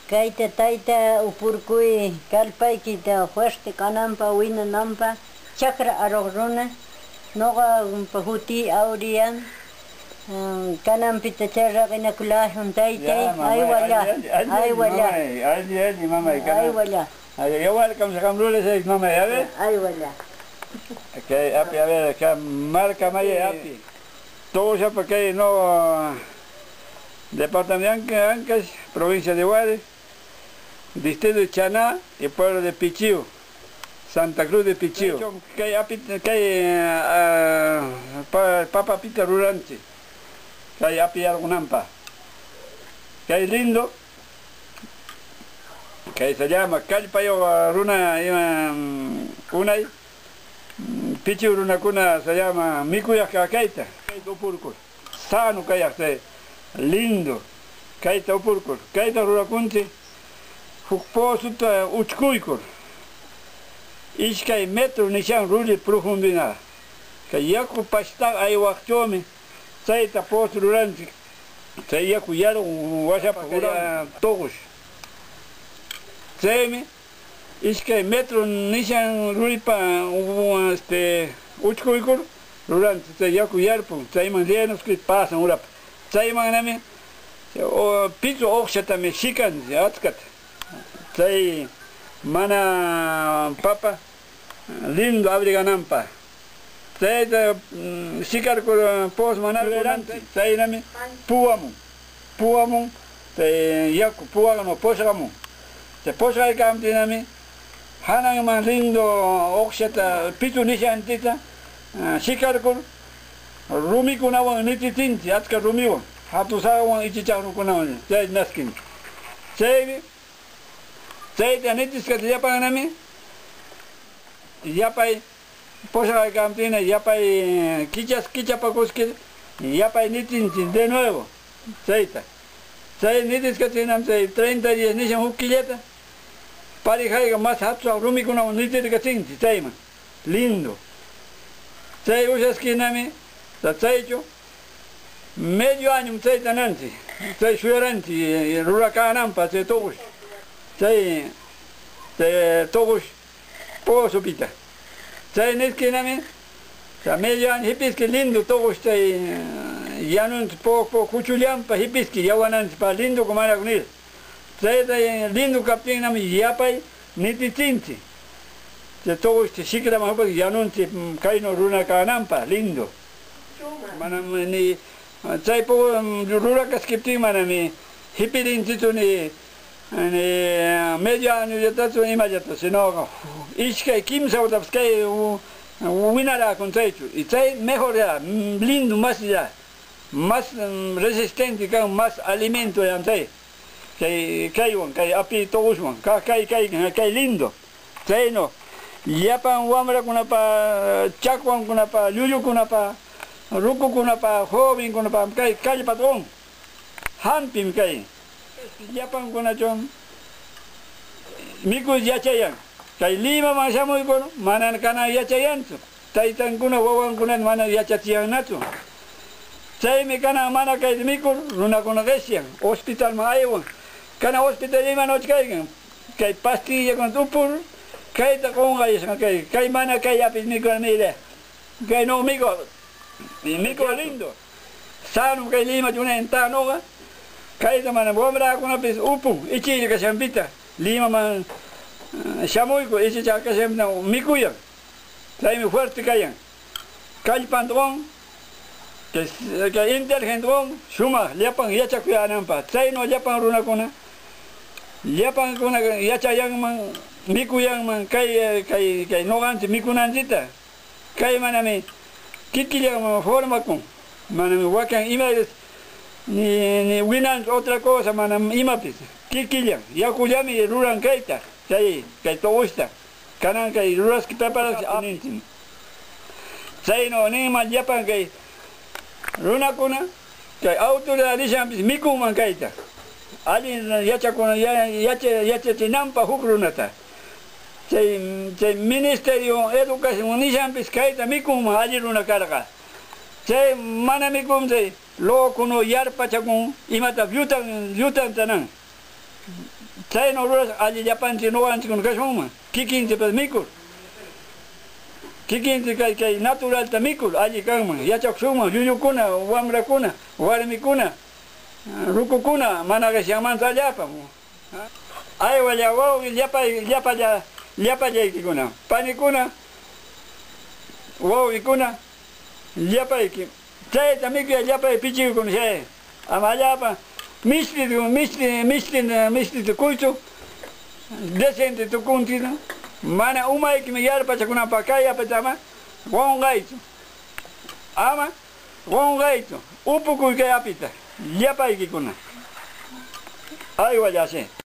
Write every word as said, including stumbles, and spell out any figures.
Kayta tayta upurkuy kallpaykita fuerte kananpa, winananpa, chakra aruq runa. Nuqapa hutiy Aurelian. Mm, kananpita chay raqinakullashun taytay. Ya, mamay, aywalla, alli, alli, alli, aywalla, mamay, alli, alli, mamay, kana- aywalla. Ay, yawarkam saqam lules, ay, mamay, a ver. Aywalla. Kay api, a ver, kay marka mayay api. Tuqushapa kay no, departamento de Anca-, Ancash, provincia de Huares, distrito de Chaná y pueblo de Pichiu, Santa Cruz de Pichiu. Kay api, kay, ah, pa-, papapita ruranchik. Kay api yarqunanpaq. Kay lindo. Kay se llama kallpayuq runa ima, mm, unay, mm, pichiw runakuna se llama mikuyaq kaq kayta. Kayta upurkur, sano kayaq chay lindo. Kayta upurkur, kayta rurakunchik huk pozota uchkuykur, iskay metro nishan ruri profundidad. Kay yaku pashtaqa aywaqchawmi. Chayta pozo ruranchik, chay yaku yarqun washapa juran tuqush. Chaymi iskay metro nishan ruripa, u-, este, uchkuykur ruranchik, chay yaku yarpun, chayman llenos kay pasan urapa. Chaymannami, o, pichus uqshatami shikanchik achkata. Chay mana papa lindo abrigananpaq. Chayta, mm, shikarkur pozo mana ruranchik, chaynami puwamun, puwamun, chay yaku puwamun, pushqamun. Chay pushqaykamuptinami, hananman lindo uqshata, pichus nishanchikta, ah, shikarkur, rumikunawan nititsinchik, achka rumiwan, hatun saqwan, ichichaq rukunawan, chay naskin. Chaymi, chayta nitiskaptin yapannami, yapay pushqaykamuptinna, yapay kichas-, kichapakuskir, yapay nititsinchik de nuevo, chayta. Chay nitiskaptinnam, chay treinta días nishan huk killata, parejayqa mas hatun saq rumikunawan nitirkatsinchik chayman. Lindo. Chay ushaskirnami, ta chaychu, medio añom chayta nanchik, chay suyaranchik, rurakananpaq chay tuqush, chay, chay tuqush pozopita. Chay niskirnami, ta medio año hipiski lindo tuqush chay, yanunchik puq puq kuchullanpa hipiski yawananchikpa lindoku manaku nir. Chayta lindo kaptinnami yapay nititsinchik. Chay tuqushta shikraman hupayki yanunchik, mm, kaynu runa kananpaq lindo. Manam ni, chay pu-, mm, rurakaskiptin manami hipirinchikchu ni, ni medio añollatachu imallata, sinoqa iskay kimsa watapis kay, u-, winaraakun chaychu. Y chay mejor ya, mm, lindo mas ya, mas, mm, resistente kan, mas alimento yan chay. Kay, kaywan, kay api tuqushwan, ka-, kay, kay, kay lindo. Chaynu, llapan wamrakunapa, chakwankunapa, llullukunapa, rukukunapa, jovenkunapa, kay kallpata un. Hampim kay. Llapankunachu mikuy yachayan. Kay Limaman shamuykur, mana kanan yachayanchu. Taytankuna, wawankuna mana yachachiyannachu. Chaymi kanan mana kayta mikur, runakuna qishyan, hospitalman aywan. Kanan hospital imanuychu kaykan? Kay pastillakunata upur, kayta qunqayashqa kay, kay mana kay apis mikur, mire. Kay no mikur, mikur lindo. Sano kay Limachu unayan taa nuqa. Kayta mana wamrakunapis upun, ichilla kashanpita. Limaman, eh, shamuyku, ichichaq kashanpita mikuyan. Chaymi fuerte kayan. Kallpanta qun, kay, kay inteligente qun, shumaq llapan yachakuyänanpaq. Chaynu llapan runakuna, llapankuna yachayanman, mikuyanman kay, kay, kay nuqanchik mikunanchikta. Kay manami kikillanman formakun, manami wakin imaypis ni, ni winanchu otra cosa, manam imapis. Kikillan, yakullami ruran kayta, kay, kay tuqushta. Kanan kay ruraski, preparaski ninchik. Chaynu ninman llapan kay runakuna, kay autoridad nishanpis mikunman kayta. Allin yachakuna, ya-, yacha-, yachachinanpaq huk runata. Chay, chay Ministerio Educación nishanpis kayta mikunman allin runa karqa. Chay mana mikun, chay locunu yarpachakun, imata llutan, llutanta nan. Chaynu rurashaq alli llapanchik nuqanchikkuna kashunman, kikinchikpas mikur. Kikinchik kay, kay naturalta mikur alli kanman, yachakushunman, llullukuna, wamrakuna, warmikuna, rukukuna, mana qishyamanta allapam. Aywalla wawqi, llapay, llapalla, llapallaykikuna, panikuna, wawqikuna, llapayki. Chayta mikuyay, llapay pichikuna, chay. Ama allapa mishti, mishti, mishti, mishti tukuychu, decente tukunchik, ¿no? Mana umaykimi yarpachakunanpaq kay apita ama qunqaychu. Ama qunqaychu, upukuy kay apita, llapaykikuna. Aywalla, así.